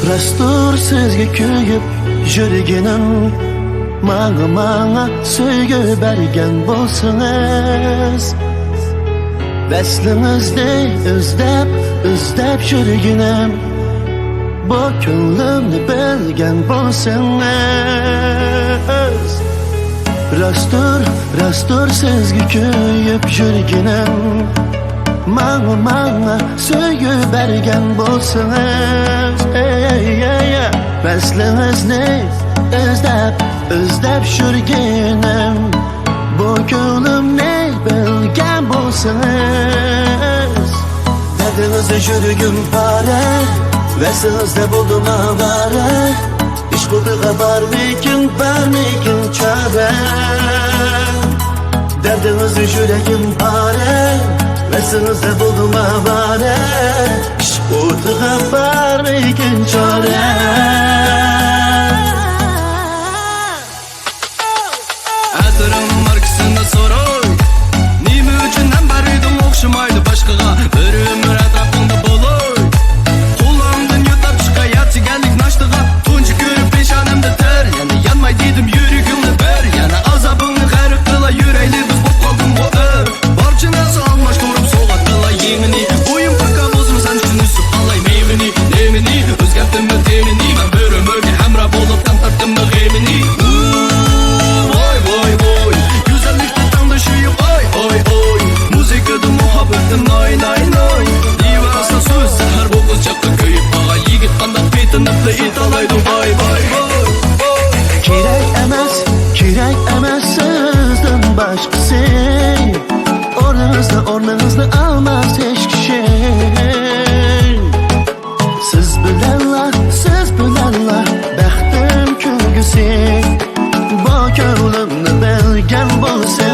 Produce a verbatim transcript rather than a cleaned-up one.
راستتۇر سىزگە كۆيۈپ يۈرگىنىم، ماڭا، ماڭا سۆيگۈ بەرگەن بولسىڭىز. ۋەسلىڭىزنى ئىزدەپ، ئىزدەپ يۈرگىنىم، بۇ كۆڭلۈمنى بىلگەن بولسىڭىز. راستتۇر، راستتۇر سىزگە كۆيۈپ يۈرگىنىم، ماڭا، ماڭا سۆيگۈ بەرگەن بولسىڭىز. ئەي، ئەي، ئەي، ئەي. ۋەسلىڭىزنى ئىزدەپ، ئىزدەپ يۈرگىنىم، بۇ كۆڭلۈمنى بىلگەن بولسىڭىز. دەردىڭىزدە يۈرىكىم پارە، ۋەسلىڭىزدە بولدۇم ئاۋارە. ئىشق ئوتىغا بارمىكىن، بارمىكىن چارە؟ دەردىڭىزدە يۈرىكىم پارە، ۋەسلىڭىزدە بولدۇم ئاۋارە. ئىشق ئوتىغا بارمىكىن چارە؟ ئەتىرىڭنىڭ ماركىسىنى سوراي. نېمە ئۈچۈن ھەم بەرىدىڭ ئوخشىمايدۇ باشقىغا. بىر ئۆمۈر ئەتراپىڭدا بولاي. قولۇڭدىن يۆتەپ چىقاي ئەتىگەنلىك ناشتىغا. تۇنجى كۆرۈپ پېشانەمدە تەر، يەنە يانماي دېدىم يۈرىكىڭنى بەر. يەنە ئازابىڭنى غەرق قىلاي، يۈرەيلى بىز بولۇپ قالدىمغۇ ئۆر. بارچە نەرسە ئالماشتۇرۇپ سوۋغات قىلاي يېڭىنى. ئويۇن پاكا بولسىمۇ سەن ئۈچۈن ئۈزۈپ ئالاي مېۋىنى، نېمىنى؟ ئۆزگەرتتىممۇ تېمىنى؟ مەن بىر ئۆمۈرگە ھەمراھ بولۇپ تەڭ تارتتىممۇ غېمىنى؟ ئۇ، ۋاي، ۋاي، ۋاي. گۈزەللىكتە تەڭدىشىيۇق، ئاي، ئاي، ئاي. مۇزىكىدا مۇھەببىتىم ناي، ناي، ناي. دېۋاسا سۆز زەھەر بۇ قىزچاققا كۆيۈپ قالغان يىگىت قانداق پېتىنىپلا ئېيتالايدۇ ۋاي، ۋاي، ۋاي. كېرەك ئەمەس، كېرەك ئەمەس سىزدىن باشقىسى. ئورنىڭىزدا ئورنىڭىزنى ئالماس ھېچ كىشى. سىز بىلەنلا، سىز بىلەنلا بەختىم كۈلگۈسى. بۇ كۆڭلۈمنى بىلگەن بولسا.